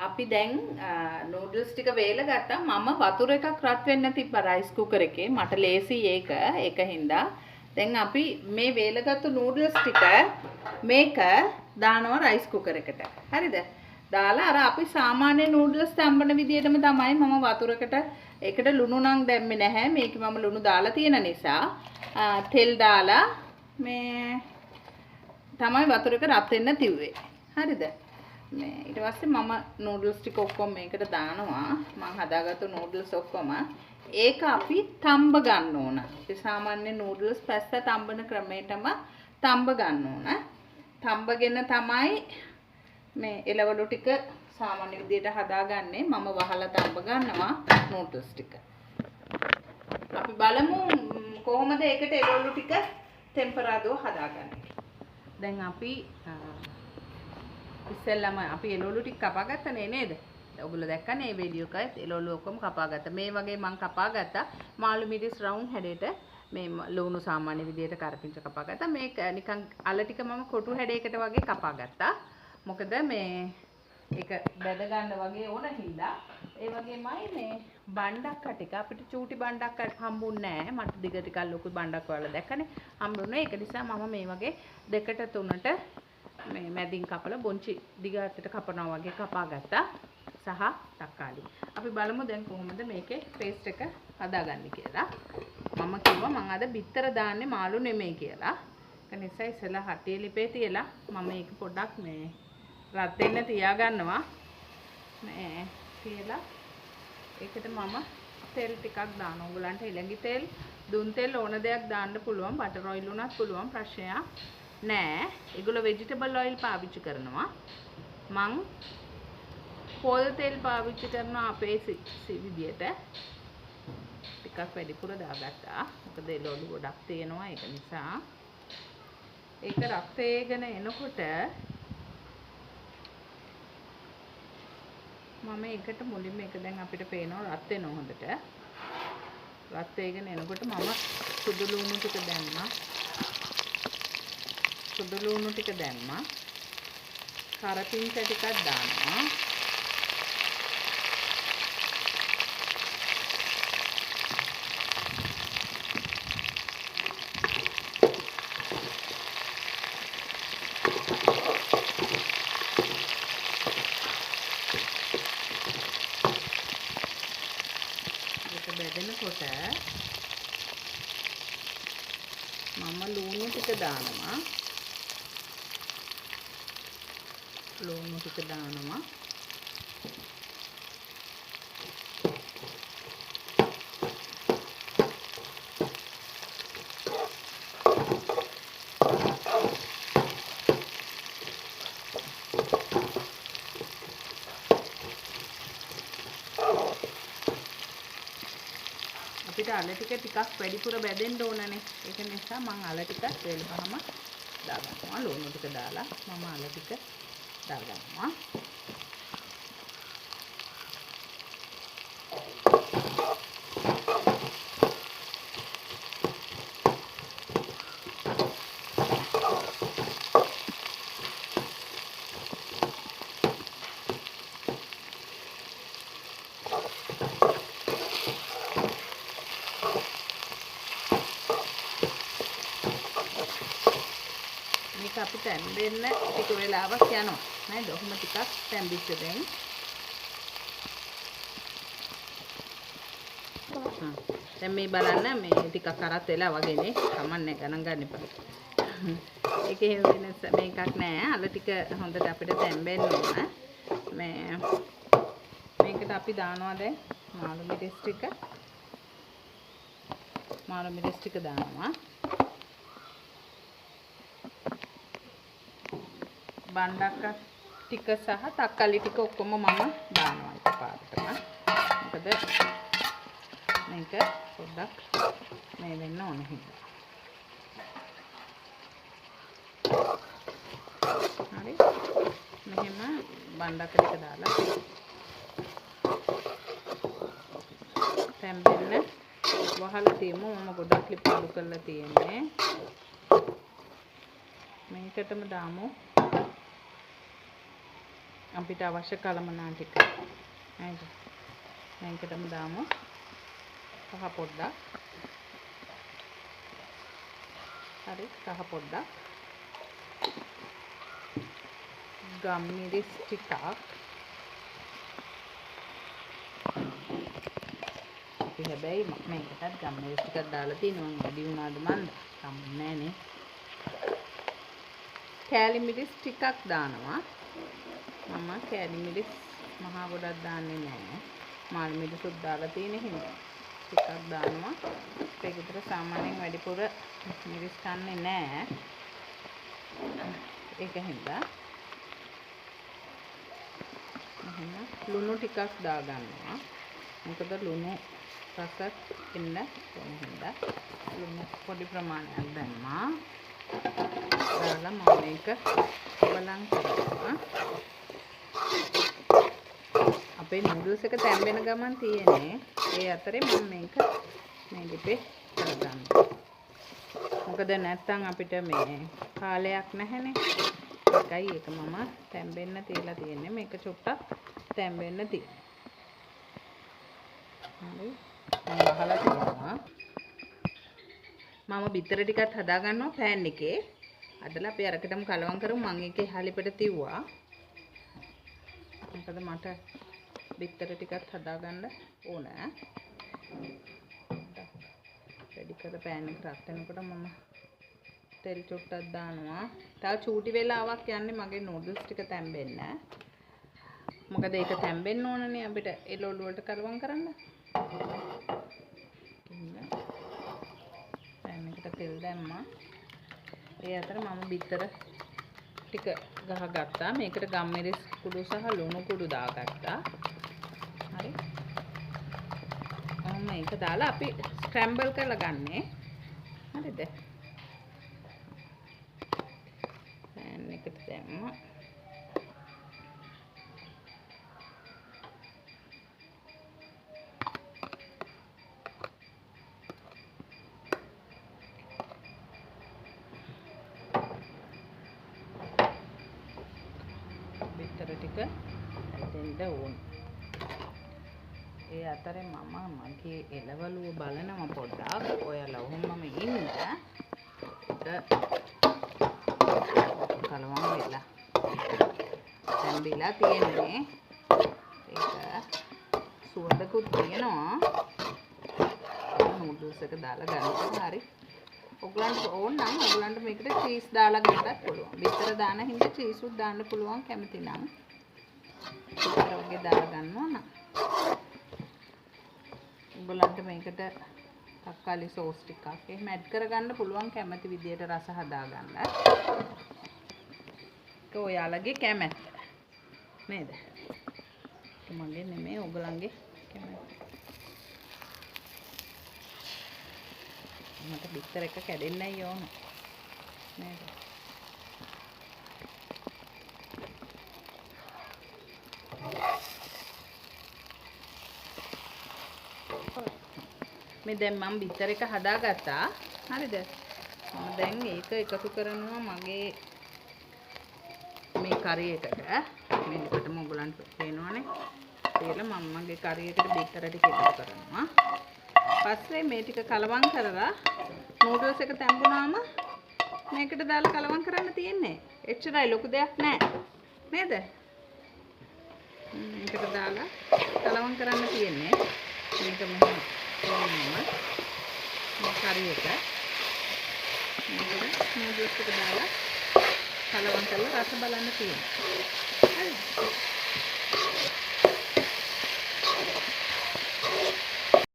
අපි දැන් නූඩල්ස් ටික වේල ගත්තා. මම වතුර එකක් රත් වෙන්න තිබ්බා රයිස් කුකර් එකේ. මට ලේසි ඒක. ඒක හින්දා දැන් අපි මේ වේලගත්තු නූඩල්ස් ටික මේක දානවා රයිස් කුකර් එකට. හරිද? දාලා අර අපි සාමාන්‍ය නූඩල්ස් තම්බන විදියටම තමයි මම වතුරකට ඒකට ලුණු නම් දැම්මේ නැහැ. මේක මම ලුණු දාලා තියෙන නිසා තෙල් දාලා මේ තමයි වතුර එක රත් වෙන්න තිව්වේ. හරිද? මේ ඊට පස්සේ මම නූඩල්ස් ටික ඔක්කොම මේකට දානවා. මං හදාගත්තු නූඩල්ස් ඔක්කොම ඒක අපි තම්බ ගන්න ඕන. ඒ සාමාන්‍ය නූඩල්ස් පැස්තා තම්බන ක්‍රමයටම තම්බ ගන්න ඕන. තම්බගෙන තමයි මේ එළවලු ටික සාමාන්‍ය විදියට හදාගන්නේ. මම වහලා තම්බ ගන්නවා නූඩල්ස් ටික. අපි බලමු කොහොමද ඒකට එළවලු ටික තෙම්පරාදුව හදාගන්නේ. දැන් අපි ඉස්සෙල්ලාම අපි එළවලු ටික කපා ගත්තනේ නේද? ඔයගොල්ලෝ දැක්කනේ මේ වීඩියෝ එකත් එළවලු ඔක්කොම කපා ගත්තා. මේ වගේ මං කපා ගත්තා. මාළු මිරිස් රවුම් හැඩයට මේ ලුණු සාමාන්‍ය විදියට කරපිංච කපා ගත්තා. මේක නිකන් අල ටික මම කොටු හැඩයකට වගේ කපා ගත්තා. මොකද මේ ඒක බැද ගන්න වගේ ඕන හින්දා. ඒ වගේමයි මේ බණ්ඩක්ක ටික අපිට චූටි බණ්ඩක්ක හම්බුන්නේ නෑ. මට දිග ටිකක් ලොකු බණ්ඩක් ඔයාලා දැක්කනේ හම්බුනේ. ඒක නිසා මම මේ වගේ දෙකට තුනට මේ මැදින් කපලා බොංචි දිග අතට කපනවා වගේ කපා ගත්තා. සහ තක්කාලි. අපි බලමු දැන් කොහොමද මේකේ පේස්ට් එක හදාගන්නේ කියලා. මම කිව්වා මං අද බිත්තර දාන්නේ මාළු නෙමෙයි කියලා. ඒක නිසා ඉස්සෙල්ලා හටේ ලිපේ තියලා මම මේක පොඩ්ඩක් මේ රත් වෙන්න තියාගන්නවා. මේ තියලා ඒකට මම තෙල් ටිකක් දානවා. ඔයගලන්ට එළඟි තෙල්, දුන් තෙල් ඕන දෙයක් දාන්න පුළුවන්. බටර් ඔයිල් උනත් පුළුවන්, ප්‍රශ්නයක් නෑ. ඒගොල්ලෝ වෙජිටබල් ඔයිල් පාවිච්චි කරනවා. මං පොල් තෙල් පාවිච්චි කරනවා අපේ විදියට. ටිකක් වැඩිපුර දාගත්තා. මොකද එළවලු ගොඩක් තියෙනවා ඒක නිසා. ඒක රත් වේගෙන එනකොට මම ඒකට මුලින්ම ඒක දැන් අපිට පේනවා රත් වෙනවා හොඳට. රත් වේගෙන එනකොට මම සුදු ලුණු ටික දැම්මා. සුදු ලුණු ටික දැම්මා. කරපිංච ටිකක් දානවා. බැදෙනකොට මම ලුණු ටික දානවා. ලුණු ටික දානවා. අපිට අල ටික ටිකක් වැඩිපුර බැදෙන්න ඕනනේ. ඒක නිසා මං අල ටිකත් වේල පහම දාගන්නවා. ලුණු ටික දාලා මම අල ටික දාගන්නවා. මේක අපි තැම්බෙන්න ටික වෙලාවක් යනවා නේද? ඔහොම ටිකක් තැම්බිච්ච දැන්. දැන් මේ බලන්න මේ ටිකක් කරත් වෙලා වගේනේ. කමන්නේ ගණන් ගන්න එපා. ඒක එහෙම වෙනස මේකක් නෑ. අල ටික හොඳට අපිට තැම්බෙන්න ඕන. මේකට අපි දානවා දැන් මාළු මිරිස් ටික. මාළු මිරිස් ටික දානවා. බණ්ඩක්ක ටික සහ තක්කාලි ටික ඔක්කොම මම දානවා එකපාරටම. මොකද මේක පොඩ්ඩක් මේ වෙන්න ඕන හින්දා. හරි. මෙහෙම බණ්ඩක්ක ටික දාලා තැම්බෙන්න වහලා තියමු. මම ගොඩක් ලිප අඩු කරලා තියෙන්නේ. මේකටම දාමු. අපිට අවශ්‍ය කලමනා ටික. නේද? මේකටම දාමු කහ පොඩ්ඩක්. හරි, කහ පොඩ්ඩක්. ගම් මිරිස් ටිකක්. අපි හැබැයි මේකටත් ගම් මිරිස් ටිකක් දාලා තිනවා. වැඩි වුණාද මන්ද? කම් නෑනේ. කෑලි මිරිස් ටිකක් දානවා. මම කෑලි මිරිස් මහා ගොඩක් දාන්නේ නෑ. මාළු මිරිසුත් දාලා තියෙන හින්දා ටිකක් දානවා. අපේ ගෙදර සාමාන්‍යයෙන් වැඩිපුර මිරිස් කන්නේ නෑ. ඒක හින්දා එහෙම ලුණු ටිකක් දාගන්නවා. මොකද ලුණු රසක් එන්න ඕන හින්දා ලුණු පොඩි ප්‍රමාණයක් දැම්මා. දාලා මම මේක බලන් කරනවා. අපේ නූඩල්ස් එක තැම්බෙන ගමන් තියෙන්නේ. ඒ අතරේ මම මේක මේ ලිපේ කරගන්නවා. මොකද නැත්තම් අපිට මේ කාලයක් නැහැනේ. ඒකයි ඒක මම තැම්බෙන්න තියලා තියෙන්නේ. මේක චුට්ටක් තැම්බෙන්න තියෙනවා. හරි. මම වහලා තියෙනවා. මම බිත්තර ටිකත් හදා ගන්නවා පෑන් එකේ. අදලා අපි අරකටම කලවම් කරමු. මං ඒකේ හලිපට තිව්වා. මොකද මට බිත්තර ටිකත් හදා ගන්න ඕන. රෙඩි කර පෑන් එක රත් වෙනකොට මම තෙල් චුට්ටක් දානවා. තව චූටි වෙලාවක් යන්නේ මගේ නූඩල්ස් ටික තැම්බෙන්න. මොකද ඒක තැම්බෙන්න ඕනනේ අපිට එළවලු වලට කලවම් කරන්න. පෑන් එකට තෙල් දැම්මා. ඒ අතර මම බිත්තර ටික ගහගත්තා. මේකට ගම්මිරිස් කුඩු සහ ලුණු කුඩු දාගත්තා. හරි. ඔහොම මේක දාලා අපි ස්ක්‍රැම්බල් කරලා ගන්නේ. හරිද? පෑන් එකට දැම්මා. බිත්තර ටික දෙන්න ඕන. ඒ අතරේ මම මගේ එළවලුව බලනවා පොඩ්ඩක්. ඔයාලා ඔහොමම ඉන්න. ඒක කලවම් වෙලා තැම්බිලා තියෙන්නේ. ඒක සුවඳකුත් තියෙනවා. නූඩල්ස් එක දාලා ගන්නකොට හරි. ඔයගලන්ට ඕන නම් ඔයගලන්ට මේකට චීස් දාලා ගන්නත් පුළුවන්. බිත්තර දාන හින්දා චීස් උත් දාන්න පුළුවන් කැමති නම්. බිත්තර වගේ දාලා ගන්නවා නම්. ඔයගලන්ට මේකට තක්කාලි සෝස් ටිකක් එහෙම ඇඩ් කරගන්න පුළුවන් කැමති විදියට රස හදාගන්න. ඒක ඔයාලගේ කැමැත්ත. නේද? ඒක මගේ නෙමෙයි ඔයගලන්ගේ කැමැත්ත. මට බිත්තර එක කැඩෙන්නයි ඕන. නේද? මේ දැන් මම බිත්තර එක හදාගත්තා. හරිද? මම දැන් ඒක එකතු කරනවා මගේ මේ කරි එකට. මේ දෙකටම ඔයගලන්ට පේනවනේ. කියලා මම මගේ කරි එකට බිත්තර ටික එකතු කරනවා. පස්සේ මේ ටික කලවම් කරලා නූඩල්ස් එක තැඹුනාම මේකට දාලා කලවම් කරන්න තියෙන්නේ. එච්චරයි, ලොකු දෙයක් නෑ. නේද? මේකට දාලා කලවම් කරන්න තියෙන්නේ. මේක මෙහෙම කරනවා. මේ කරි එක මේකට නූඩල්ස් එක දාලා කලවම් කරලා රස බලන්න තියෙනවා. හරිද?